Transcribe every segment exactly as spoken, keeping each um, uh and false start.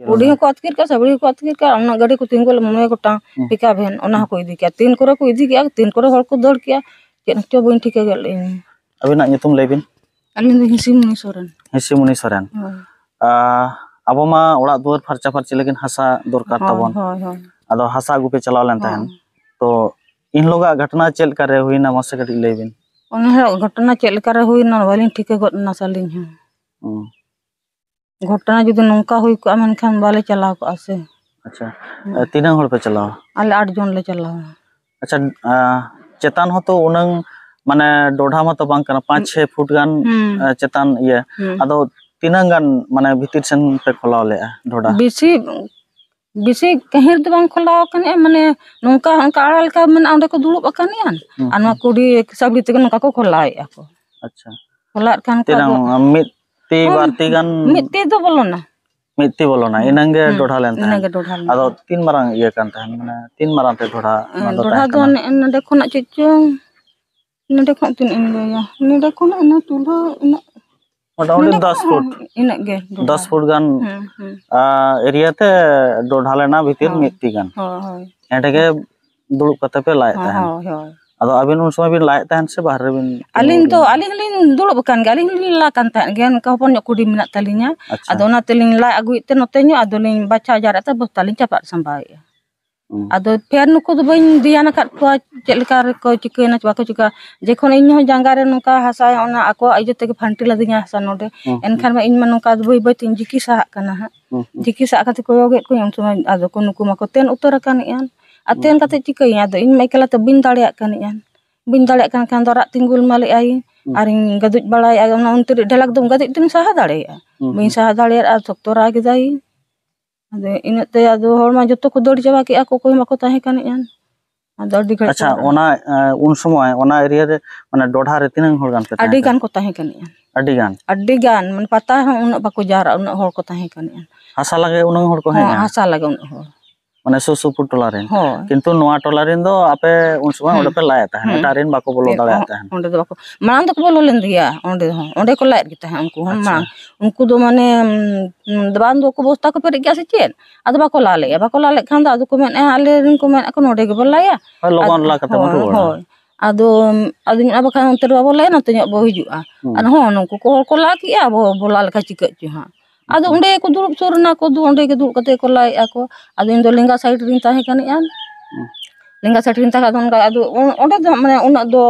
ᱠᱩᱰᱤ ᱦᱚᱸᱠᱚ ᱟᱹᱛᱠᱤᱨ ᱠᱟᱜᱼᱟ, ᱥᱟᱹᱵᱲᱤ ᱦᱚᱸᱠᱚ ᱟᱹᱛᱠᱤᱨ ᱠᱟᱜᱼᱟ, ᱩᱱᱟᱹᱜ ᱜᱟᱹᱰᱤ ᱠᱚ ᱛᱤᱸᱜᱩ ᱞᱮᱫ ᱢᱚᱬᱮ ᱜᱚᱴᱟᱝ ᱦᱩᱸ᱾ ᱯᱤᱠᱟᱯ ᱵᱷᱮᱱ, ᱚᱱᱟ ᱦᱩᱸ᱾ ᱦᱚᱸᱠᱚ ᱤᱫᱤ ᱠᱮᱜᱼᱟ᱾ ᱛᱤᱱ ᱠᱚᱨᱮ ᱠᱚ ᱤᱫᱤ ᱠᱮᱜᱼᱟ, ᱛᱤᱱ ᱠᱚᱨᱮ ᱦᱚᱲ ᱠᱚ ᱫᱟᱹᱲ ᱠᱮᱜᱼᱟ, ᱪᱮᱫ ᱦᱚᱸ ᱪᱚ ᱵᱟᱹᱧ ᱴᱷᱤᱠᱟᱹ ᱜᱚᱫ ᱞᱮᱫ ᱤᱧ᱾ ᱟᱹᱵᱤᱱᱟᱜ ᱧᱩᱛᱩᱢ ᱞᱟᱹᱭ ᱵᱤᱱ? ᱟᱹᱞᱤᱧ ᱫᱚ ᱦᱤᱸᱥᱤᱢᱩᱱᱤ ᱥᱚᱨᱮᱱ᱾ ᱦᱤᱸᱥᱤᱢᱩᱱᱤ ᱥᱚᱨᱮᱱ᱾ ᱦᱳᱭ᱾ ᱟᱨ ᱟᱵᱚ ᱢᱟ ᱚᱲᱟᱜ ᱫᱩᱣᱟᱹᱨ ᱯᱷᱟᱨᱪᱟ ᱯᱷᱟᱹᱨᱪᱤ ᱞᱟᱹᱜᱤᱫ ᱦᱟᱥᱟ ᱫᱚᱨᱠᱟᱨ ᱦᱳᱭ, ᱛᱟᱵᱚᱱ᱾ ᱦᱳᱭ, ᱦᱳᱭ᱾ ᱟᱫᱚ ᱦᱟᱥᱟ ᱟᱹᱜᱩ ᱯᱮ ᱪᱟᱞᱟᱣ ᱞᱮᱱ ᱛᱟᱦᱮᱸᱱ᱾ ᱦᱳᱭ᱾ ᱛᱚ, ᱮᱱ ᱦᱤᱞᱳᱜᱟᱜ ᱜᱷᱚᱴᱚᱱᱟ ᱪᱮᱫ ᱞᱮᱠᱟ ᱨᱮ ᱦᱩᱭᱱᱟ, ᱢᱟᱥᱮ ᱠᱟᱹᱴᱤᱡ ᱞᱟᱹᱭ ᱵᱤᱱ? ᱚᱱᱟ ᱦᱤᱞᱳᱜ ᱜᱷᱚᱴᱚᱱᱟ ᱪᱮᱫ ᱞᱮᱠᱟ ᱨᱮ ᱦᱩᱭᱱᱟ, ᱵᱟᱹᱞᱤᱧ ᱴᱷᱤᱠᱟᱹ ᱜᱚᱫ ᱱᱟ ᱥᱮ ᱟᱹᱞᱤᱧ ᱦᱚᱸ᱾ ᱦᱩᱸ᱾ ᱜᱷᱚᱴᱚᱱᱟ ᱡᱩᱫᱤ ᱱᱚᱝᱠᱟ ᱦᱩᱭ ᱠᱚᱜᱼᱟ, ᱢᱮᱱᱠᱷᱟᱱ ᱵᱟᱞᱮ ᱪᱟᱞᱟᱣ ᱠᱚᱜᱼᱟ ᱥᱮ᱾ ᱟᱪᱪᱷᱟ᱾ ᱦᱩᱸ᱾ ᱮ, ᱛᱤᱱᱟᱹᱜ ᱦᱚᱲ ᱯᱮ ᱪᱟᱞᱟᱣᱟ? ᱟᱞᱮ ᱟᱴ ᱡᱚᱱ ᱞᱮ ᱪᱟᱞᱟᱣᱟ᱾ ᱟᱪᱪᱷᱟ, ᱟ, ᱪᱮᱛᱟᱱ ᱦᱚᱸᱛᱚ ᱩᱱᱟᱹᱝ, ᱢᱟᱱᱮ, ᱰᱚᱰᱷᱟ ᱢᱟᱛᱚ ᱵᱟᱝ ᱠᱟᱱᱟ, ᱯᱟᱸᱪ ᱦᱩᱸ᱾ ᱪᱷᱮ ᱯᱷᱩᱴ ᱜᱟᱱ, ᱦᱩᱸ᱾ ᱟ, ᱪᱮᱛᱟᱱ ᱤᱭᱟᱹ᱾ ᱦᱩᱸ᱾ ᱟᱫᱚ ᱛᱤᱱᱟᱹᱜ ᱜᱟᱱ, ᱢᱟᱱᱮ, ᱵᱷᱤᱛᱤᱨ ᱥᱮᱱ ᱯᱮ ᱠᱷᱚᱞᱟᱣ ᱞᱮᱜᱼᱟ ᱰᱚᱰᱷᱟ? ᱵᱮᱥᱤ, ᱵᱮᱥᱤ ᱜᱟᱹᱦᱤᱨ ᱫᱚ ᱵᱟᱝ ᱠᱷᱚᱞᱟᱣ ᱟᱠᱟᱱᱟ, ᱢᱟᱱᱮ, ᱱᱚᱝᱠᱟ, ᱚᱱᱠᱟ ᱟᱲᱟ ᱞᱮᱠᱟ ᱢᱮᱱᱟᱜᱼᱟ, ᱚᱸᱰᱮ ᱠᱚ ᱫᱩᱲᱩᱵ ᱟᱠᱟᱱ ᱜᱮᱭᱟ᱾ ᱦᱩᱸ, ᱟᱨ ᱱᱚᱣᱟ ᱦᱩᱸ᱾ ᱠᱩᱰᱤ ᱥᱟᱵᱲᱤ ᱛᱮᱜᱮ ᱱᱚᱝᱠᱟ ᱠᱚ ᱠᱷᱚᱞᱟᱣᱮᱫᱼᱟ ᱠᱚ᱾ ᱟᱪᱪᱷᱟ᱾ ᱠᱷᱚᱞᱟᱜ ᱠᱷᱟᱱ ᱠᱚ ᱛᱤᱱᱟᱹᱝ, ᱟᱫᱚ ᱢᱤᱫ ᱛᱤ, ᱦᱚᱸ, ᱵᱟᱨ ᱛᱤ ᱜᱟᱱ? ᱢᱤᱫ ᱛᱤ ᱫᱚ ᱵᱚᱞᱚᱱᱟ᱾ ᱢᱤᱫ ᱛᱤ ᱵᱚᱞᱚᱱᱟ, ᱦᱩᱸ, ᱤᱱᱟᱹᱝ ᱜᱮ ᱦᱩᱸ, ᱰᱚᱰᱷᱟ ᱞᱮᱱ ᱤᱱᱟᱹ ᱛᱟᱦᱮᱸᱱ᱾ ᱜᱮ ᱰᱚᱰᱷᱟ ᱞᱮᱱ ᱟᱫᱚ ᱛᱟᱦᱮᱸᱱ᱾ ᱛᱤᱱ ᱢᱟᱨᱟᱝ ᱤᱭᱟᱹ ᱠᱟᱱ ᱛᱟᱦᱮᱸᱱ, ᱢᱟᱱᱮ ᱛᱤᱱ ᱢᱟᱨᱟᱝ ᱛᱮ ᱰᱚᱰᱷᱟ ᱮᱸ, ᱚᱱᱟ ᱫᱚ ᱰᱚᱰᱷᱟ ᱛᱟᱦᱮᱸ ᱫᱚ ᱠᱟᱱᱟ? ᱱᱮ-, ᱱᱚᱰᱮ ᱠᱷᱚᱱᱟᱜ ᱪᱮᱫ ᱪᱚᱝ, ᱱᱚᱰᱮ ᱠᱷᱚᱱᱟᱜ ᱪᱮᱫ ᱤᱧ ᱞᱟᱹᱭᱟ, ᱱᱚᱰᱮ ᱠᱷᱚᱱᱟᱜ ᱤᱱᱟᱹ ᱪᱩᱞᱦᱟᱹ ᱤᱱᱟᱹᱜ, ᱢᱚᱴᱟᱢᱩᱴᱤ ᱱᱚᱰᱮ ᱫᱚᱥ ᱠᱷᱚᱱᱟᱜ ᱯᱷᱩᱴ᱾ ᱦᱚᱸ ᱤᱱᱟᱹᱜ ᱜᱮ ᱰᱚᱰᱷᱟ᱾ ᱫᱚᱥ ᱯᱷᱩᱴ ᱜᱟᱱ, ᱦᱩᱸ, ᱦᱩᱸ᱾ ᱟ, ᱮᱨᱤᱭᱟ ᱛᱮ ᱰᱚᱰᱷᱟ ᱞᱮᱱᱟ ᱵᱷᱤᱛᱤᱨ ᱦᱳᱭ, ᱢᱤᱫ ᱛᱤ ᱜᱟᱱ᱾ ᱦᱳᱭ, ᱦᱳᱭ᱾ ᱮᱸᱰᱮ ᱜᱮ ᱫᱩᱲᱩᱵ ᱠᱟᱛᱮ ᱯᱮ ᱞᱟᱭᱮᱫ ᱦᱳᱭ, ᱛᱟᱦᱮᱸᱱ᱾ ᱦᱳᱭ, ᱦᱳᱭ᱾ ᱟᱫᱚ ᱟᱹᱵᱤᱱ ᱩᱱ ᱥᱚᱢᱚᱭ ᱵᱤᱱ ᱞᱟᱭᱮᱫ ᱛᱟᱦᱮᱸᱱ ᱥᱮ ᱵᱟᱦᱨᱮ ᱵᱤᱱ ᱛᱤᱸᱜᱩ ᱟᱹᱞᱤᱧ ᱫᱚ, ᱞᱮᱱᱟ? ᱟᱹᱞᱤᱧ ᱦᱚᱸᱞᱤᱧ ᱫᱩᱲᱩᱵ ᱟᱠᱟᱱ ᱜᱮᱭᱟ, ᱟᱹᱞᱤᱧ ᱦᱚᱸᱞᱤᱧ ᱞᱟ ᱠᱟᱱ ᱛᱟᱦᱮᱸᱫ ᱜᱮᱭᱟ, ᱱᱚᱝᱠᱟ ᱦᱚᱯᱚᱱ ᱧᱚᱜ ᱠᱩᱰᱤ ᱢᱮᱱᱟᱜ ᱛᱟᱹᱞᱤᱧᱟ᱾ ᱟᱪᱪᱷᱟ᱾ ᱟᱫᱚ ᱚᱱᱟ ᱛᱮᱞᱤᱧ ᱞᱟ ᱟᱹᱜᱩᱭᱮᱫ ᱛᱮ ᱱᱚᱛᱮ ᱧᱚᱜ, ᱟᱫᱚᱞᱤᱧ ᱵᱟᱪᱷᱟᱣ ᱡᱟᱣᱨᱟᱜ ᱛᱮ ᱵᱚᱥᱛᱟ ᱞᱤᱧ ᱪᱟᱯᱟᱫ ᱥᱟᱢᱵᱟᱣᱮᱫᱼᱟ᱾ ᱦᱩᱸ᱾ ᱟᱫᱚ ᱯᱷᱮᱨ ᱱᱩᱠᱩ ᱫᱚ ᱵᱟᱹᱧ ᱫᱷᱮᱭᱟᱱ ᱟᱠᱟᱫ ᱠᱚᱣᱟ, ᱪᱮᱫ ᱞᱮᱠᱟ ᱨᱮᱠᱚ ᱪᱤᱠᱟᱹᱭᱮᱱᱟ ᱪᱮ ᱵᱟᱠᱚ ᱪᱤᱠᱟᱹ᱾ ᱡᱚᱠᱷᱚᱱ ᱤᱧ ᱦᱚᱸ ᱡᱟᱸᱜᱟ ᱨᱮ ᱱᱚᱝᱠᱟ ᱦᱟᱥᱟ ᱚᱱᱟ ᱟᱠᱚᱣᱟᱜ ᱤᱭᱟᱹ ᱛᱮᱜᱮ ᱯᱷᱟᱱᱴᱤ ᱞᱟᱫᱤᱧᱟ ᱦᱟᱥᱟ ᱱᱚᱰᱮ᱾ ᱦᱩᱸ, ᱦᱩᱸ᱾ ᱮᱱᱠᱷᱟᱱ ᱢᱟ ᱤᱧ ᱢᱟ ᱱᱚᱝᱠᱟ ᱵᱟᱹᱭ ᱵᱟᱹᱭ ᱛᱤᱧ ᱡᱤᱠᱤ ᱥᱟᱦᱟᱜ ᱠᱟᱱᱟ ᱦᱟᱸᱜ᱾ ᱦᱩᱸ, ᱦᱩᱸ᱾ ᱡᱤᱠᱤ ᱥᱟᱦᱟᱜ ᱠᱟᱛᱮ ᱠᱚᱭᱚᱜᱮᱫ ᱠᱚᱣᱟᱧ, ᱩᱱ ᱥᱚᱢᱚᱭ ᱟᱫᱚ ᱠᱚ ᱱᱩᱠᱩ ᱢᱟᱠᱚ ᱛᱮᱱ ᱩᱛᱟᱹᱨ ᱟᱠᱟᱱᱮᱜᱼᱟ᱾ ᱟᱨ ᱦᱩᱸ, ᱛᱮᱱ ᱦᱩᱸ᱾ ᱠᱟᱛᱮ ᱪᱤᱠᱟᱹᱭᱟᱹᱧ? ᱟᱫᱚ ᱤᱧ ᱢᱟ ᱮᱠᱞᱟ ᱛᱮ ᱵᱟᱹᱧ ᱫᱟᱲᱮᱭᱟᱜ ᱠᱟᱱᱮᱜᱼᱟ᱾ ᱵᱟᱹᱧ ᱫᱟᱲᱮᱭᱟᱜ ᱠᱟᱱ ᱠᱷᱟᱱ ᱫᱚ ᱨᱟᱜ ᱛᱤᱸᱜᱩ ᱢᱟ ᱞᱮᱫ ᱟᱭ᱾ ᱦᱩᱸ᱾ ᱟᱨᱤᱧ ᱜᱟᱹᱫᱩᱡ ᱵᱟᱲᱟᱭᱮᱫᱼᱟ, ᱚᱱᱟ ᱩᱱᱛᱮ ᱰᱷᱮᱞᱟᱠ ᱫᱚ ᱜᱟᱹᱫᱩᱡ ᱫᱚᱧ ᱥᱟᱦᱟ ᱫᱟᱲᱮᱭᱟᱜᱼᱟ᱾ ᱦᱩᱸ, ᱵᱟᱹᱧ ᱦᱩᱸ᱾ ᱥᱟᱦᱟ ᱫᱟᱲᱮᱭᱟᱜᱼᱟ, ᱟᱨ ᱥᱚᱠᱛᱚ ᱨᱟᱜ ᱮᱫᱟᱭ᱾ ᱟᱫᱚ ᱤᱱᱟᱹᱜ ᱛᱮ ᱟᱫᱚ ᱦᱚᱲ ᱢᱟ ᱡᱚᱛᱚ ᱠᱚ ᱫᱟᱹᱲ ᱪᱟᱵᱟ ᱠᱮᱜᱼᱟ ᱠᱚ, ᱚᱠᱚᱭ ᱦᱚᱸ ᱵᱟᱠᱚ ᱛᱟᱦᱮᱸ ᱠᱟᱱᱮᱜᱼᱟ᱾ ᱟᱫᱚ ᱟᱹᱰᱤ ᱜᱷᱟᱹᱲᱤᱡ ᱟᱪᱪᱷᱟ, ᱪᱟᱞᱟᱜᱼᱟ᱾ ᱚᱱᱟ, ᱮ, ᱩᱱ ᱥᱚᱢᱚᱭ ᱚᱱᱟ ᱮᱨᱤᱭᱟ ᱨᱮ, ᱢᱟᱱᱮ, ᱰᱚᱰᱷᱟ ᱨᱮ ᱛᱤᱱᱟᱹᱜ ᱦᱚᱲ ᱜᱟᱱ ᱯᱮ ᱛᱟᱦᱮᱸ ᱟᱹᱰᱤ ᱠᱟᱱᱟ? ᱜᱟᱱ ᱠᱚ ᱛᱟᱦᱮᱸ ᱠᱟᱱᱮᱜᱼᱟ᱾ ᱟᱹᱰᱤ ᱜᱟᱱ? ᱟᱹᱰᱤ ᱜᱟᱱ, ᱢᱟᱱᱮ, ᱯᱟᱛᱟ ᱦᱚᱸ ᱩᱱᱟᱹᱜ ᱵᱟᱠᱚ ᱡᱟᱣᱨᱟᱜᱼᱟ, ᱩᱱᱟᱹᱜ ᱦᱚᱲ ᱠᱚ ᱛᱟᱦᱮᱸ ᱠᱟᱱᱮᱜᱼᱟ᱾ ᱦᱟᱥᱟ ᱞᱟᱜᱮ ᱩᱱᱟᱹᱜ ᱦᱚᱲ ᱠᱚ ᱦᱚᱸ, ᱦᱮᱡ ᱮᱱᱟ? ᱦᱟᱥᱟ ᱞᱟᱜᱮ ᱩᱱᱟᱹᱜ ᱦᱚᱲ᱾ ᱢᱟᱱᱮ ᱥᱩᱨ ᱥᱩᱯᱩᱨ ᱴᱚᱞᱟ ᱨᱮᱱ᱾ ᱦᱳᱭ᱾ ᱠᱤᱱᱛᱩ ᱱᱚᱣᱟ ᱴᱚᱞᱟ ᱨᱮᱱ ᱫᱚ ᱟᱯᱮ ᱩᱱ ᱥᱚᱢᱚᱭ ᱦᱩᱸ᱾ ᱚᱸᱰᱮ ᱯᱮ ᱞᱟᱭᱮᱫ ᱛᱟᱦᱮᱱ, ᱦᱩᱸ᱾ ᱮᱴᱟᱜ ᱨᱮᱱ ᱵᱟᱠᱚ ᱵᱚᱞᱚ ᱦᱮᱸ, ᱫᱟᱲᱮᱭᱟᱜ ᱚ-, ᱛᱟᱦᱮᱱ᱾ ᱚᱸᱰᱮ ᱫᱚ ᱵᱟᱠᱚ, ᱢᱟᱲᱟᱝ ᱫᱚᱠᱚ ᱵᱚᱞᱚ ᱞᱮᱱ ᱜᱮᱭᱟ, ᱚᱸᱰᱮ ᱦᱚᱸ, ᱚᱸᱰᱮ ᱠᱚ ᱞᱟᱭᱮᱫ ᱜᱮ ᱛᱟᱦᱮᱸᱫ ᱩᱱᱠᱩ ᱦᱚᱸ᱾ ᱟᱪᱪᱷᱟ᱾ ᱢᱟᱲᱟᱝ ᱩᱱᱠᱩ ᱫᱚ ᱢᱟᱱᱮ, ᱩᱸ, ᱵᱟᱝ ᱫᱚ ᱠᱚ ᱵᱚᱥᱛᱟ ᱠᱚ ᱯᱮᱨᱮᱡ ᱜᱮᱭᱟ ᱥᱮ ᱪᱮᱫ? ᱟᱫᱚ ᱵᱟᱠᱚ ᱞᱟ ᱞᱮᱜᱼᱟ᱾ ᱵᱟᱠᱚ ᱞᱟ ᱞᱮᱫ ᱠᱷᱟᱱ ᱫᱚ ᱟᱫᱚ ᱠᱚ ᱢᱮᱱᱮᱫᱼᱟ, ᱟᱞᱮ ᱨᱮᱱ ᱠᱚ ᱢᱮᱱᱮᱫᱼᱟ ᱠᱚ, "ᱱᱚᱸᱰᱮ ᱜᱮᱵᱚᱱ ᱞᱟᱭᱟ᱾" ᱦᱳᱭ, ᱞᱚᱜᱚᱱ ᱟᱫᱚ, ᱞᱟ ᱠᱟᱛᱮ ᱵᱚᱱ ᱦᱳᱭ, ᱨᱩᱣᱟᱹᱲᱟ᱾ ᱦᱳᱭ᱾ ᱟᱫᱚ, ᱟᱫᱚᱧ ᱢᱮᱱᱟ, "ᱵᱟᱠᱷᱟᱱ ᱚᱱᱛᱮ ᱨᱮ ᱵᱟᱵᱚ ᱞᱟᱭᱟ, ᱱᱚᱛᱮ ᱧᱚᱜ ᱵᱚ ᱦᱤᱡᱩᱜᱼᱟ᱾" ᱦᱩᱸ᱾ ᱟᱨ ᱦᱚᱸ ᱱᱩᱠᱩ ᱠᱚ ᱦᱚᱲ ᱠᱚ ᱞᱟ ᱠᱮᱜᱼᱟ, ᱟᱵᱚ ᱵᱚ ᱞᱟ ᱞᱮᱠᱷᱟᱱ ᱪᱤᱠᱟᱹᱜ ᱪᱚ ᱦᱟᱸᱜ᱾ ᱟᱫᱚ ᱦᱩᱸ᱾ ᱚᱸᱰᱮ ᱜᱮᱠᱚ ᱫᱩᱲᱩᱵ ᱥᱩᱨ ᱮᱱᱟ ᱠᱚ, ᱚᱸᱰᱮ ᱜᱮ ᱫᱩᱲᱩᱵ ᱠᱟᱛᱮ ᱠᱚ ᱞᱟᱭᱮᱜᱼᱟ ᱠᱚ᱾ ᱟᱫᱚ ᱤᱧ ᱫᱚ ᱞᱮᱸᱜᱟ side ᱨᱤᱧ ᱛᱟᱦᱮᱸ ᱠᱟᱱᱟ᱾ ᱦᱩᱸ᱾ ᱞᱮᱸᱜᱟ side ᱨᱤᱧ ᱛᱟᱦᱮᱸ ᱠᱟᱱᱟ, ᱟᱫᱚ ᱚᱱᱠᱟ, ᱟᱫᱚ ᱚ-, ᱚᱸᱰᱮ ᱫᱚ ᱢᱟᱱᱮ ᱩᱱᱟᱹᱜ ᱫᱚ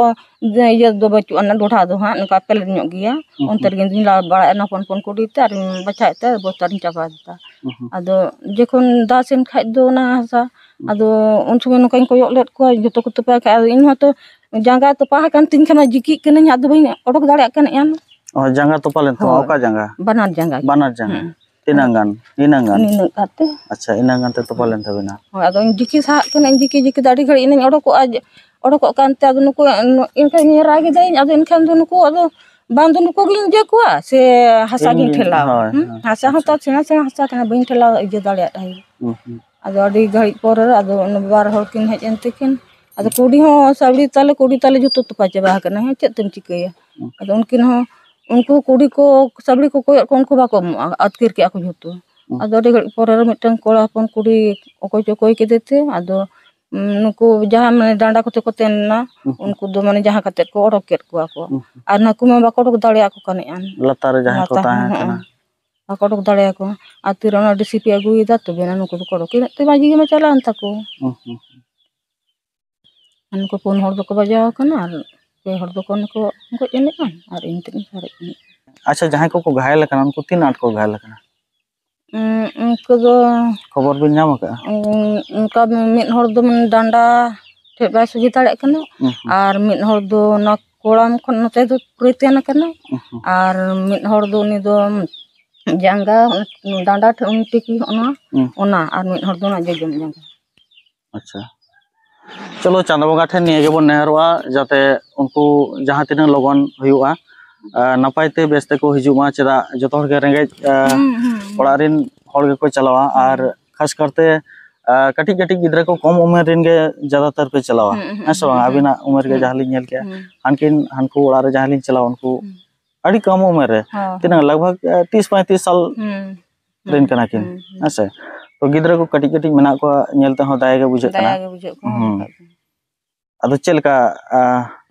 ᱡᱮ ᱤᱭᱟᱹ ᱫᱚ ᱵᱟᱹᱪᱩᱜ ᱟᱱᱟ, ᱰᱚᱰᱷᱟ ᱫᱚ ᱦᱟᱸᱜ ᱱᱚᱝᱠᱟ ᱯᱞᱮᱱ ᱧᱚᱜ ᱜᱮᱭᱟ᱾ ᱦᱩᱸ, ᱚᱱᱛᱮ ᱦᱩᱸ᱾ ᱨᱮᱜᱮ ᱤᱧ ᱫᱩᱧ ᱞᱟ ᱵᱟᱲᱟᱭᱮᱫᱼᱟ, ᱦᱚᱯᱚᱱ ᱦᱚᱯᱚᱱ ᱠᱩᱰᱤ ᱛᱮ ᱟᱨᱤᱧ ᱵᱟᱪᱷᱟᱣᱮᱫ ᱛᱮ ᱵᱚᱥᱛᱟ ᱨᱤᱧ ᱪᱟᱯᱟᱫ ᱮᱫᱟ᱾ ᱦᱩᱸ, ᱦᱩᱸ᱾ ᱟᱫᱚ ᱡᱚᱠᱷᱚᱱ ᱫᱟᱜ ᱥᱮᱱ ᱠᱷᱟᱡ ᱫᱚ ᱚᱱᱟ ᱦᱟᱥᱟ, ᱦᱩᱸ᱾ ᱟᱫᱚ ᱩᱱ ᱥᱚᱢᱚᱭ ᱱᱚᱝᱠᱟᱧ ᱠᱚᱭᱚᱜ ᱞᱮᱫ ᱠᱚᱣᱟ, ᱡᱚᱛᱚ ᱠᱚ ᱛᱚᱯᱟ ᱠᱟᱜᱼᱟ᱾ ᱟᱫᱚ ᱤᱧ ᱦᱚᱸᱛᱚ ᱡᱟᱸᱜᱟ ᱛᱚᱯᱟ ᱟᱠᱟᱱ ᱛᱤᱧ ᱠᱷᱟᱱ ᱡᱤᱠᱤᱜ ᱠᱟᱹᱱᱟᱹᱧ, ᱟᱫᱚ ᱵᱟᱹᱧ ᱚᱰᱚᱠ ᱫᱟᱲᱮᱭᱟᱜ ᱠᱟᱱᱟ᱾ ᱚ, ᱡᱟᱸᱜᱟ ᱛᱚᱯᱟ ᱞᱮᱱ ᱛᱟᱢᱟ? ᱦᱳᱭ᱾ ᱚᱠᱟ ᱡᱟᱸᱜᱟ? ᱵᱟᱱᱟᱨ ᱡᱟᱸᱜᱟ ᱜᱮ᱾ ᱵᱟᱱᱟᱨ ᱡᱟᱸᱜᱟ? ᱦᱩᱸ᱾ ᱛᱤᱱᱟᱹᱜ ᱜᱟᱱ? ᱤᱱᱟᱹᱜ ᱜᱟᱱ? ᱱᱤᱱᱟᱹᱜ ᱠᱟᱛᱮ᱾ ᱟᱪᱪᱷᱟ, ᱤᱱᱟᱹᱜ ᱜᱟᱱ ᱛᱮ ᱛᱚᱯᱟ ᱦᱳᱭ᱾ ᱞᱮᱱ ᱛᱟᱵᱤᱱᱟ? ᱦᱳᱭ, ᱟᱫᱚ ᱤᱧ ᱡᱤᱠᱤ ᱥᱟᱦᱟᱜ ᱠᱟᱹᱱᱟᱹᱧ, ᱡᱤᱠᱤ, ᱡᱤᱠᱤ ᱛᱮ ᱟᱹᱰᱤ ᱜᱷᱟᱹᱲᱤᱡ ᱤᱧ ᱚᱰᱚᱠᱚᱜᱼᱟ, ᱡᱮ, ᱚᱰᱚᱠᱚᱜ ᱠᱟᱱᱛᱮ ᱟᱫᱚ ᱱᱩᱠᱩ, ᱮᱱᱠᱷᱟᱱ ᱨᱟᱜ ᱮᱫᱟᱹᱧ, ᱟᱫᱚ ᱮᱱᱠᱷᱟᱱ ᱫᱚ ᱱᱩᱠᱩ ᱟᱫᱚ ᱵᱟᱝ ᱫᱚ ᱱᱩᱠᱩ ᱜᱤᱧ ᱤᱭᱟᱹ ᱠᱚᱣᱟ ᱥᱮ ᱦᱟᱥᱟ ᱜᱤᱧ ᱤᱧ, ᱴᱷᱮᱞᱟᱣᱟ? ᱦᱳᱭ, ᱦᱩᱸ? ᱦᱳᱭ, ᱦᱟᱥᱟ ᱦᱚᱸ ᱟᱪᱪᱷᱟ᱾ ᱛᱚ ᱥᱮᱬᱟ ᱥᱮᱬᱟ ᱦᱟᱥᱟ ᱠᱟᱱᱟ, ᱵᱟᱹᱧ ᱴᱷᱮᱞᱟᱣ ᱤᱭᱟᱹ ᱫᱟᱲᱮᱭᱟᱜ ᱛᱟᱦᱮᱸᱫ᱾ ᱦᱩᱸ, ᱦᱩᱸ᱾ ᱟᱫᱚ ᱟᱹᱰᱤ ᱜᱷᱟᱹᱲᱤᱡ ᱯᱚᱨᱮ ᱟᱫᱚ ᱚᱱᱟ ᱵᱟᱨ ᱦᱚᱲ ᱠᱤᱱ ᱦᱮᱡ ᱮᱱ ᱛᱮᱠᱤᱱ, ᱟᱫᱚ ᱦᱩᱸ᱾ ᱠᱩᱰᱤ ᱦᱚᱸ ᱥᱟᱵᱲᱤ ᱛᱟᱞᱮ, ᱠᱩᱰᱤ ᱛᱟᱞᱮ ᱡᱷᱚᱛᱚ ᱛᱚᱯᱟ ᱪᱟᱵᱟ ᱟᱠᱟᱱᱟ, ᱦᱮᱸ, ᱪᱮᱫ ᱛᱮᱢ ᱪᱤᱠᱟᱹᱭᱟ? ᱦᱩᱸ᱾ ᱟᱫᱚ ᱩᱱᱠᱤᱱ ᱦᱚᱸ, ᱩᱱᱠᱩ ᱠᱩᱰᱤ ᱠᱚ, ᱥᱟᱵᱲᱤ ᱠᱚ ᱠᱚᱭᱚᱜ ᱠᱚ, ᱩᱱᱠᱩ ᱵᱟᱠᱚ ᱮᱢᱚᱜᱼᱟ, ᱟᱹᱛᱠᱤᱨ ᱠᱮᱜᱼᱟ ᱠᱚ ᱡᱷᱚᱛᱚ᱾ ᱦᱩᱸ᱾ ᱟᱫᱚ ᱟᱹᱰᱤ ᱜᱷᱟᱹᱲᱤᱡ ᱯᱚᱨᱮ ᱨᱮ ᱢᱤᱫᱴᱟᱝ ᱠᱚᱲᱟ ᱦᱚᱯᱚᱱ ᱠᱩᱲᱤ ᱚᱠᱚᱭ ᱪᱚ ᱚᱠᱚᱭ ᱠᱮᱫᱮ ᱛᱮ, ᱟᱫᱚ, ᱩᱸ, ᱱᱩᱠᱩ ᱡᱟᱦᱟᱸ ᱢᱟᱱᱮ ᱰᱟᱸᱰᱟ ᱠᱚᱛᱮ ᱠᱚ ᱛᱮᱱ ᱮᱱᱟ, ᱦᱩᱸ, ᱦᱩᱸ᱾ ᱩᱱᱠᱩ ᱫᱚ ᱢᱟᱱᱮ ᱡᱟᱦᱟᱸ ᱠᱟᱛᱮ ᱠᱚ ᱚᱰᱚᱠ ᱠᱮᱫ ᱠᱚᱣᱟ ᱠᱚ᱾ ᱦᱩᱸ, ᱦᱩᱸ᱾ ᱟᱨ ᱱᱩᱠᱩ ᱢᱟ ᱵᱟᱠᱚ ᱚᱰᱚᱠ ᱫᱟᱲᱮᱭᱟᱠᱚ ᱠᱟᱱᱮᱜᱼᱟ᱾ ᱞᱟᱛᱟᱨ ᱨᱮ ᱡᱟᱦᱟᱸᱭ ᱠᱚ ᱞᱟᱛᱟᱨ, ᱛᱟᱦᱮᱸ ᱦᱮᱸ, ᱠᱟᱱᱟ᱾ ᱵᱟᱠᱚ ᱚᱰᱚᱠ ᱫᱟᱲᱮᱭᱟᱠᱚᱣᱟ᱾ ᱟᱨ ᱛᱤᱨᱮ ᱚᱱᱟ ᱰᱤᱥᱤᱯᱤ ᱟᱹᱜᱩᱭᱮᱫᱟ, ᱛᱚᱵᱮᱱᱟ ᱱᱩᱠᱩ ᱫᱚᱠᱚ ᱚᱰᱚᱠ ᱠᱮᱫᱟ᱾ ᱛᱚ ᱵᱟᱡᱤ ᱜᱮ ᱢᱟ ᱪᱟᱞᱟᱣᱮᱱ ᱛᱟᱠᱚ᱾ ᱦᱩᱸ, ᱦᱩᱸ, ᱦᱩᱸ᱾ ᱟᱨ ᱱᱩᱠᱩ ᱯᱩᱱ ᱦᱚᱲ ᱫᱚᱠᱚ ᱵᱟᱡᱟᱣ ᱟᱠᱟᱱᱟ ᱟᱨ ᱯᱮ ᱦᱚᱲ ᱫᱚᱠᱚ ᱚᱱᱮ ᱠᱚ ᱜᱚᱡ ᱮᱱᱮᱡᱼᱟ ᱟᱨ ᱤᱧ ᱛᱮᱫ ᱤᱧ ᱥᱟᱨᱮᱡ ᱮᱱᱮᱡ᱾ ᱟᱪᱪᱷᱟ, ᱡᱟᱦᱟᱸᱭ ᱠᱚᱠᱚ ᱜᱷᱟᱭᱮᱞ ᱟᱠᱟᱱᱟ, ᱩᱱᱠᱩ ᱛᱤᱱ ᱟᱸᱴ ᱠᱚ ᱜᱷᱟᱭᱮᱞ ᱟᱠᱟᱱᱟ? ᱩᱸ, ᱩᱱᱠᱩ ᱫᱚ ᱠᱷᱚᱵᱚᱨ ᱵᱤᱱ ᱧᱟᱢ ᱟᱠᱟᱫᱼᱟ? ᱩᱸ, ᱚᱱᱠᱟ ᱢᱤᱫ ᱦᱚᱲ ᱫᱚ ᱢᱟᱱᱮ ᱰᱟᱸᱰᱟ ᱴᱷᱮᱡ ᱵᱟᱭ ᱥᱚᱡᱷᱮ ᱫᱟᱲᱮᱭᱟᱜ ᱠᱟᱱᱟ, ᱦᱩᱸ, ᱦᱩᱸ᱾ ᱟᱨ ᱢᱤᱫ ᱦᱚᱲ ᱫᱚ ᱚᱱᱟ ᱠᱚᱲᱟᱢ ᱠᱷᱚᱱ ᱱᱚᱛᱮ ᱫᱚ ᱯᱩᱨᱟᱹᱭ ᱛᱮᱱ ᱟᱠᱟᱱᱟ, ᱦᱩᱸ, ᱦᱩᱸ᱾ ᱟᱨ ᱢᱤᱫ ᱦᱚᱲ ᱫᱚ ᱩᱱᱤ ᱫᱚ ᱡᱟᱸᱜᱟ, ᱰᱟᱸᱰᱟ ᱴᱷᱮᱱ ᱩᱱᱤ ᱛᱤᱠᱤ ᱦᱚᱸᱜᱼᱚ ᱱᱚᱣᱟ, ᱦᱩᱸ᱾ ᱚᱱᱟ, ᱟᱨ ᱢᱤᱫ ᱦᱚᱲ ᱫᱚ ᱚᱱᱟ ᱡᱚᱡᱚᱢ ᱡᱟᱸᱜᱟ᱾ ᱟᱪᱪᱷᱟ, ᱪᱚᱞᱚ, ᱪᱟᱸᱫᱚ ᱵᱚᱸᱜᱟ ᱴᱷᱮᱱ ᱱᱤᱭᱟᱹ ᱜᱮᱵᱚᱱ ᱱᱮᱦᱚᱨᱚᱜᱼᱟ, ᱡᱟᱛᱮ ᱩᱱᱠᱩ ᱡᱟᱦᱟᱸ ᱛᱤᱱᱟᱹᱜ ᱞᱚᱜᱚᱱ ᱦᱩᱭᱩᱜᱼᱟ, ᱟᱨ ᱱᱟᱯᱟᱭ ᱛᱮ ᱵᱮᱥ ᱛᱮᱠᱚ ᱦᱤᱡᱩᱜ ᱢᱟ᱾ ᱪᱮᱫᱟᱜ, ᱡᱚᱛᱚ ᱦᱚᱲ ᱜᱮ ᱨᱮᱸᱜᱮᱡ, ᱟᱨ ᱦᱩᱸ, ᱦᱩᱸ, ᱦᱩᱸ᱾ ᱚᱲᱟᱜ ᱨᱮᱱ ᱦᱚᱲ ᱜᱮᱠᱚ ᱪᱟᱞᱟᱣᱟ, ᱦᱩᱸ᱾ ᱟᱨ ᱠᱷᱟᱥ ᱠᱟᱨᱛᱮ ᱟᱨ ᱠᱟᱹᱴᱤᱡ ᱠᱟᱹᱴᱤᱡ ᱜᱤᱫᱽᱨᱟᱹ ᱠᱚ ᱠᱚᱢ ᱩᱢᱮᱨ ᱨᱮᱱ ᱜᱮ ᱡᱟᱫᱟᱛᱟᱨ ᱯᱮ ᱪᱟᱞᱟᱣᱟ, ᱦᱩᱸ, ᱦᱩᱸ, ᱦᱮᱸ ᱥᱮ ᱵᱟᱝ? ᱦᱩᱸ, ᱟᱹᱵᱤᱱᱟᱜ ᱩᱢᱮᱨ ᱜᱮ ᱦᱩᱸ᱾ ᱡᱟᱦᱟᱸ ᱞᱤᱧ ᱧᱮᱞ ᱠᱮᱜᱼᱟ, ᱦᱩᱸ᱾ ᱦᱟᱱᱠᱤᱱ ᱦᱟᱱᱠᱩ ᱚᱲᱟᱜ ᱨᱮ ᱡᱟᱦᱟᱸ ᱞᱤᱧ ᱪᱟᱞᱟᱣᱟ, ᱩᱱᱠᱩ ᱦᱩᱸ᱾ ᱟᱹᱰᱤ ᱠᱚᱢ ᱩᱢᱮᱨ ᱨᱮ᱾ ᱦᱚᱸ, ᱛᱤᱱᱟᱹᱜ ᱦᱚᱸ᱾ ᱞᱟᱜᱽ ᱵᱷᱟᱜᱽ, ᱮ, ᱛᱤᱥ ᱯᱚᱸᱭᱛᱨᱤᱥ ᱥᱟᱞ ᱦᱩᱸ, ᱨᱮᱱ ᱦᱩᱸ, ᱠᱟᱱᱟ ᱠᱤᱱ, ᱦᱩᱸ, ᱦᱩᱸ᱾ ᱦᱮᱸ ᱥᱮ? ᱛᱚ ᱜᱤᱫᱽᱨᱟᱹ ᱠᱚ ᱠᱟᱹᱴᱤᱡ ᱠᱟᱹᱴᱤᱡ ᱢᱮᱱᱟᱜ ᱠᱚᱣᱟ, ᱧᱮᱞ ᱛᱮᱦᱚᱸ ᱫᱟᱭᱟ ᱜᱮ ᱵᱩᱡᱷᱟᱹᱜ ᱠᱟᱱᱟ᱾ ᱫᱟᱭᱟ ᱜᱮ ᱵᱩᱡᱷᱟᱹᱜ ᱠᱟᱱᱟ, ᱦᱩᱸ᱾ ᱢᱮᱛᱟᱜ ᱠᱟᱱᱟ᱾ ᱟᱫᱚ ᱪᱮᱫ ᱞᱮᱠᱟ, ᱟ,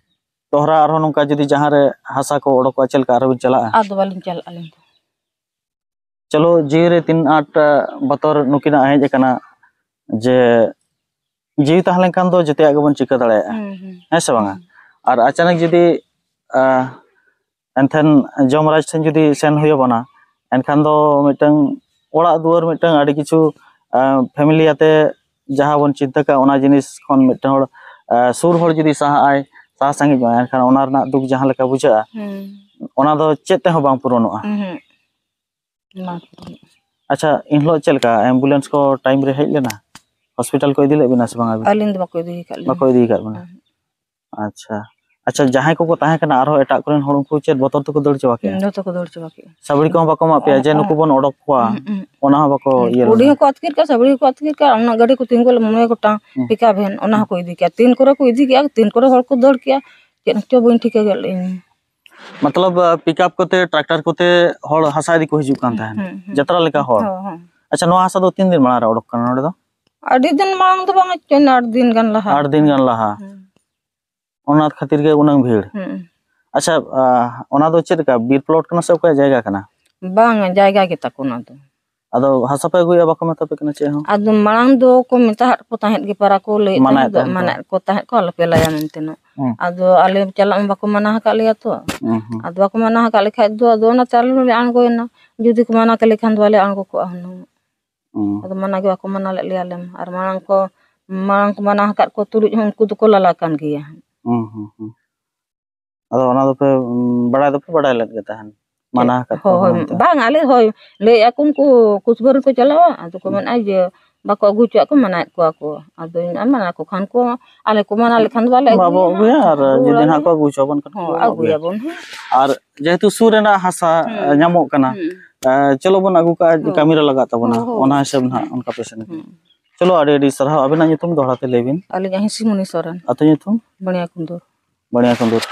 ᱫᱚᱦᱲᱟ ᱟᱨᱦᱚᱸ ᱱᱚᱝᱠᱟ ᱡᱩᱫᱤ ᱡᱟᱦᱟᱸ ᱨᱮ ᱦᱟᱥᱟ ᱠᱚ ᱚᱰᱚᱠᱚᱜᱼᱟ, ᱪᱮᱫ ᱞᱮᱠᱟ ᱟᱨᱦᱚᱸ ᱵᱤᱱ ᱪᱟᱞᱟᱜᱼᱟ? ᱟᱫᱚ ᱵᱟᱹᱞᱤᱧ ᱪᱟᱞᱟᱜᱼᱟ ᱟᱹᱞᱤᱧ ᱫᱚ᱾ ᱪᱚᱞᱚ, ᱡᱤᱣᱤ ᱨᱮ ᱛᱤᱱ ᱟᱸᱴ, ᱟ, ᱵᱚᱛᱚᱨ ᱱᱩᱠᱤᱱᱟᱜ ᱦᱮᱡ ᱟᱠᱟᱱᱟ ᱡᱮ ᱡᱤᱣᱤ ᱛᱟᱦᱮᱸ ᱞᱮᱱᱠᱷᱟᱱ ᱫᱚ ᱡᱮᱛᱮᱭᱟᱜ ᱜᱮᱵᱚᱱ ᱪᱤᱠᱟᱹ ᱫᱟᱲᱮᱭᱟᱜᱼᱟ, ᱦᱩᱸ, ᱦᱩᱸ, ᱦᱮᱸ ᱥᱮ ᱵᱟᱝᱟ? ᱦᱩᱸ᱾ ᱟᱨ ᱟᱪᱟᱱᱟᱠ ᱡᱩᱫᱤ, ᱟ, ᱮᱱᱛᱮᱱ ᱡᱚᱢᱨᱟᱡᱽ ᱴᱷᱮᱱ ᱡᱩᱫᱤ ᱥᱮᱱ ᱦᱩᱭ ᱟᱵᱚᱱᱟ, ᱮᱱᱠᱷᱟᱱ ᱫᱚ ᱢᱤᱫᱴᱟᱝ ᱚᱲᱟᱜ ᱫᱩᱣᱟᱹᱨ, ᱢᱤᱫᱴᱟᱝ ᱟᱹᱰᱤ ᱠᱤᱪᱷᱩ, ᱟ, family ᱟᱛᱮ ᱡᱟᱦᱟᱸ ᱵᱚᱱ ᱪᱤᱱᱛᱟᱹ ᱠᱟᱜ, ᱚᱱᱟ ᱡᱤᱱᱤᱥ ᱠᱷᱚᱱ ᱢᱤᱫᱴᱟᱝ ᱦᱚᱲ, ᱟ, ᱥᱩᱨ ᱦᱚᱲ ᱡᱩᱫᱤ ᱥᱟᱦᱟᱜ ᱟᱭ, ᱥᱟᱦᱟ ᱥᱟᱺᱜᱤᱧᱚᱜᱼᱟ, ᱮᱱᱠᱷᱟᱱ ᱚᱱᱟ ᱨᱮᱱᱟᱜ ᱫᱩᱠ ᱡᱟᱦᱟᱸ ᱞᱮᱠᱟ ᱵᱩᱡᱷᱟᱹᱜᱼᱟ, ᱦᱩᱸ᱾ ᱚᱱᱟ ᱫᱚ ᱪᱮᱫ ᱛᱮᱦᱚᱸ ᱵᱟᱝ ᱯᱩᱨᱚᱱᱚᱜᱼᱟ᱾ ᱩᱦᱩᱸ᱾ ᱵᱟᱝ ᱯᱩᱨᱚᱱᱚᱜᱼᱟ᱾ ᱟᱪᱪᱷᱟ, ᱮᱱᱦᱤᱞᱳᱜ ᱪᱮᱫ ᱞᱮᱠᱟ ambulance ᱠᱚ time ᱨᱮ ᱦᱮᱡ ᱞᱮᱱᱟ? Hospital ᱠᱚ ᱤᱫᱤ ᱞᱮᱫ ᱵᱤᱱᱟ ᱥᱮ ᱵᱟᱝ ᱟᱹᱵᱤᱱ? ᱟᱹᱞᱤᱧ ᱫᱚ ᱵᱟᱠᱚ ᱤᱫᱤ ᱟᱠᱟᱫ ᱞᱤᱧᱟ᱾ ᱵᱟᱠᱚ ᱤᱫᱤ ᱟᱠᱟᱫ ᱵᱤᱱᱟ? ᱩᱦᱩᱸ᱾ ᱟᱪᱪᱷᱟ᱾ ᱟᱪᱪᱷᱟ, ᱡᱟᱦᱟᱸᱭ ᱠᱚᱠᱚ ᱛᱟᱦᱮᱸ ᱠᱟᱱᱟ ᱟᱨᱦᱚᱸ ᱮᱴᱟᱜ ᱠᱚᱨᱮᱱ ᱦᱚᱲ, ᱩᱱᱠᱩ ᱪᱮᱫ ᱵᱚᱛᱚᱨ ᱛᱮᱠᱚ ᱫᱟᱹᱲ ᱪᱟᱵᱟ ᱠᱮᱜᱼᱟ? ᱦᱩᱸ, ᱡᱚᱛᱚ ᱠᱚ ᱫᱟᱹᱲ ᱪᱟᱵᱟ ᱠᱮᱜᱼᱟ᱾ ᱥᱟᱹᱵᱲᱤ ᱠᱚᱦᱚᱸ ᱵᱟᱠᱚ ᱮᱢᱟᱜ ᱯᱮᱭᱟ ᱡᱮ ᱚ, ᱱᱩᱠᱩ ᱵᱚᱱ ᱚᱰᱚᱠ ᱠᱚᱣᱟ? ᱩᱦᱩᱸ, ᱩᱦᱩᱸ᱾ ᱚᱱᱟ ᱦᱚᱸ ᱵᱟᱠᱚ ᱩᱦᱩᱸ, ᱤᱭᱟᱹ ᱠᱩᱰᱤ ᱞᱮᱫᱟ? ᱦᱚᱸᱠᱚ ᱟᱹᱛᱠᱤᱨ ᱠᱮᱜᱼᱟ, ᱥᱟᱹᱵᱲᱤ ᱦᱚᱸᱠᱚ ᱟᱹᱛᱠᱤᱨ ᱠᱮᱜᱼᱟ, ᱩᱱᱟᱹᱜ ᱜᱟᱹᱰᱤ ᱠᱚ ᱛᱤᱸᱜᱩ ᱞᱮᱫ, ᱢᱚᱬᱮ ᱜᱚᱴᱟᱝ ᱦᱩᱸ᱾ Pickup van, ᱚᱱᱟ ᱦᱚᱸᱠᱚ ᱤᱫᱤ ᱠᱮᱜᱼᱟ᱾ ᱛᱤᱱ ᱠᱚᱨᱮ ᱠᱚ ᱤᱫᱤ ᱠᱮᱜᱼᱟ, ᱛᱤᱱ ᱠᱚᱨᱮ ᱦᱚᱲ ᱠᱚ ᱫᱟᱹᱲ ᱠᱮᱜᱼᱟ, ᱪᱮᱫ ᱦᱚᱸ ᱪᱚ ᱵᱟᱹᱧ ᱴᱷᱤᱠᱟᱹ ᱜᱚᱫ ᱞᱮᱫ ᱤᱧ᱾ ᱢᱚᱛᱞᱚᱵ, ᱟ, pickup ᱠᱚᱛᱮ, tractor ᱠᱚᱛᱮ ᱦᱚᱲ ᱦᱟᱥᱟ ᱤᱫᱤ ᱠᱚ ᱦᱤᱡᱩᱜ ᱠᱟᱱ ᱦᱩᱸ, ᱛᱟᱦᱮᱸᱱ, ᱦᱩᱸ, ᱦᱩᱸ᱾ ᱡᱟᱛᱨᱟ ᱞᱮᱠᱟ ᱦᱚᱲ? ᱦᱚᱸ, ᱦᱚᱸ᱾ ᱟᱪᱪᱷᱟ, ᱱᱚᱣᱟ ᱦᱟᱥᱟ ᱫᱚ ᱛᱤᱱ ᱫᱤᱱ ᱢᱟᱲᱟᱝ ᱨᱮ ᱚᱰᱚᱠ ᱠᱟᱱᱟ ᱱᱚᱰᱮ ᱫᱚ? ᱟᱹᱰᱤ ᱫᱤᱱ ᱢᱟᱲᱟᱝ ᱫᱚ ᱵᱟᱝ, ᱪᱚᱭ ᱟᱴ ᱫᱤᱱ ᱜᱟᱱ ᱞᱟᱦᱟ᱾ ᱟᱴ ᱫᱤᱱ ᱜᱟᱱ ᱞᱟᱦᱟ᱾ ᱦᱩᱸ᱾ ᱚᱱᱟ ᱠᱷᱟᱹᱛᱤᱨ ᱜᱮ ᱩᱱᱟᱹᱝ ᱵᱷᱤᱲ? ᱦᱩᱸ᱾ ᱟᱪᱪᱷᱟ, ᱟ, ᱚᱱᱟ ᱫᱚ ᱪᱮᱫ ᱞᱮᱠᱟ, ᱵᱤᱨ plot ᱠᱟᱱᱟ ᱥᱮ ᱚᱠᱚᱭᱟᱜ ᱡᱟᱭᱜᱟ ᱠᱟᱱᱟ? ᱵᱟᱝᱟ, ᱡᱟᱭᱜᱟ ᱜᱮ ᱛᱟᱠᱚ ᱚᱱᱟ ᱫᱚ᱾ ᱟᱫᱚ ᱦᱟᱥᱟ ᱯᱮ ᱟᱹᱜᱩᱭᱟ, ᱵᱟᱠᱚ ᱢᱮᱛᱟ ᱯᱮ ᱠᱟᱱᱟ ᱪᱮᱫ ᱦᱚᱸ? ᱟᱫᱚ ᱢᱟᱲᱟᱝ ᱫᱚᱠᱚ ᱢᱮᱛᱟᱦᱟᱫ ᱠᱚ ᱛᱟᱦᱮᱸᱫ ᱜᱮ, ᱯᱟᱨᱟ ᱠᱚ ᱞᱟᱹᱭᱮᱫ ᱢᱟᱱᱟᱭᱮᱫ ᱛᱟᱦᱮᱸᱫ ᱫᱚ, ᱛᱟᱦᱮᱸᱫ ᱠᱚ᱾ ᱢᱟᱱᱟᱭᱮᱫ ᱠᱚ ᱛᱟᱦᱮᱸᱫ ᱠᱚ, "ᱟᱞᱚᱯᱮ ᱞᱟᱭᱟ" ᱢᱮᱱᱛᱮ ᱱᱚ᱾ ᱦᱩᱸ᱾ ᱟᱫᱚ ᱟᱞᱮ ᱪᱟᱞᱟᱜ ᱢᱟ ᱵᱟᱠᱚ ᱢᱟᱱᱟ ᱟᱠᱟᱫ ᱞᱮᱭᱟ ᱛᱚ᱾ ᱦᱩᱸ, ᱦᱩᱸ᱾ ᱟᱫᱚ ᱵᱟᱠᱚ ᱢᱟᱱᱟ ᱟᱠᱟᱫ ᱞᱮᱠᱷᱟᱡ ᱫᱚ, ᱟᱫᱚ ᱚᱱᱟᱛᱮ ᱟᱞᱮ ᱦᱚᱸᱞᱮ ᱟᱬᱜᱚᱭᱮᱱᱟ᱾ ᱡᱩᱫᱤ ᱠᱚ ᱢᱟᱱᱟ ᱠᱟᱞᱮ ᱠᱷᱟᱱ ᱫᱚ ᱵᱟᱞᱮ ᱟᱬᱜᱚ ᱠᱚᱜᱼᱟ ᱦᱩᱱᱟᱹᱝ᱾ ᱦᱩᱸ᱾ ᱟᱫᱚ ᱢᱟᱱᱟ ᱜᱮ ᱵᱟᱠᱚ ᱢᱟᱱᱟ ᱞᱮᱫ ᱞᱮᱭᱟ ᱟᱞᱮ ᱢᱟ᱾ ᱟᱨ ᱢᱟᱲᱟᱝ ᱠᱚ, ᱢᱟᱲᱟᱝ ᱠᱚ ᱢᱟᱱᱟ ᱟᱠᱟᱫ ᱠᱚ ᱛᱩᱞᱩᱡ ᱦᱚᱸ ᱩᱱᱠᱩ ᱫᱚᱠᱚ ᱞᱟᱞᱟ ᱠᱟᱱ ᱜᱮᱭᱟ᱾ ᱦᱩᱸ, ᱦᱩᱸ, ᱦᱩᱸ᱾ ᱟᱫᱚ ᱚᱱᱟ ᱫᱚᱯᱮ, ᱩᱢ, ᱵᱟᱲᱟᱭ ᱫᱚᱯᱮ ᱵᱟᱲᱟᱭ ᱞᱮᱫ ᱜᱮ ᱛᱟᱦᱮᱸᱱ? ᱢᱟᱱᱟ ᱟᱠᱟᱫ ᱠᱚᱣᱟ ᱦᱳᱭ, ᱦᱳᱭ, ᱢᱮᱱᱛᱮ? ᱵᱟᱝ, ᱟᱞᱮ ᱦᱳᱭ, ᱞᱟᱹᱭᱮᱫᱼᱟ ᱠᱚ ᱩᱱᱠᱩ ᱠᱩᱪᱵᱟᱹᱨ ᱠᱚ ᱪᱟᱞᱟᱜᱼᱟ, ᱟᱫᱚ ᱠᱚ ᱦᱩᱸ᱾ ᱢᱮᱱᱮᱫᱼᱟ ᱡᱮ ᱵᱟᱠᱚ ᱟᱹᱜᱩ ᱦᱚᱪᱚᱣᱟᱜ ᱠᱚ, ᱢᱟᱱᱟᱭᱮᱫ ᱠᱚᱣᱟ ᱠᱚ᱾ ᱟᱫᱚ ᱤᱧ ᱢᱟᱱᱟ ᱠᱚ ᱠᱷᱟᱱ ᱠᱚ, ᱟᱞᱮ ᱠᱚ ᱢᱟᱱᱟ ᱞᱮᱠᱷᱟᱱ ᱫᱚ ᱵᱟᱞᱮ ᱵᱟᱵᱚ ᱟᱹᱜᱩᱭᱟ᱾ ᱟᱹᱜᱩᱭᱟ, ᱟᱨ ᱟᱹᱜᱩ ᱡᱩᱫᱤ ᱟᱞᱮ ᱱᱟᱦᱟᱜ ᱠᱚ ᱦᱟᱸᱜ᱾ ᱟᱹᱜᱩ ᱦᱚᱪᱚᱣᱟᱵᱚᱱ ᱠᱷᱟᱱ ᱦᱚᱸ, ᱠᱚ ᱟᱹᱜᱩᱭᱟ᱾ ᱟᱹᱜᱩᱭᱟᱵᱚᱱ ᱦᱟᱸᱜ᱾ ᱟᱨ ᱡᱮᱦᱮᱛᱩ ᱥᱩᱨ ᱨᱮᱱᱟᱜ ᱦᱟᱥᱟ, ᱦᱩᱸ᱾ ᱧᱟᱢᱚᱜ ᱠᱟᱱᱟ, ᱦᱩᱸ᱾ ᱮ, ᱪᱚᱞᱚ ᱵᱚᱱ ᱟᱹᱜᱩ ᱠᱟᱜᱼᱟ, ᱦᱳᱭ᱾ ᱠᱟᱹᱢᱤ ᱨᱮ ᱞᱟᱜᱟᱜ ᱛᱟᱵᱚᱱᱟ, ᱦᱳᱭ, ᱦᱳᱭ᱾ ᱚᱱᱟ ᱦᱤᱥᱟᱹᱵ ᱱᱟᱦᱟᱜ ᱦᱩᱸ᱾ ᱚᱱᱠᱟ ᱯᱮ ᱥᱮᱱ ᱠᱟᱱᱟ᱾ ᱦᱩᱸ᱾ ᱪᱚᱞᱚ, ᱟᱹᱰᱤ ᱟᱹᱰᱤ ᱥᱟᱨᱦᱟᱣ᱾ ᱟᱵᱤᱱᱟᱜ ᱧᱩᱛᱩᱢ ᱫᱚᱦᱲᱟ ᱛᱮ ᱞᱟᱹᱭ ᱵᱤᱱ᱾ ᱟᱹᱞᱤᱧᱟᱜ ᱦᱤᱸᱥᱤᱢᱩᱱᱤ ᱥᱚᱨᱮᱱ᱾ ᱟᱹᱛᱩ ᱧᱩᱛᱩᱢ? ᱵᱟᱹᱱᱤᱭᱟ ᱠᱩᱸᱫᱩᱨ᱾ ᱵᱟᱹᱱᱤᱭᱟ ᱠᱩᱸᱫᱩᱨ᱾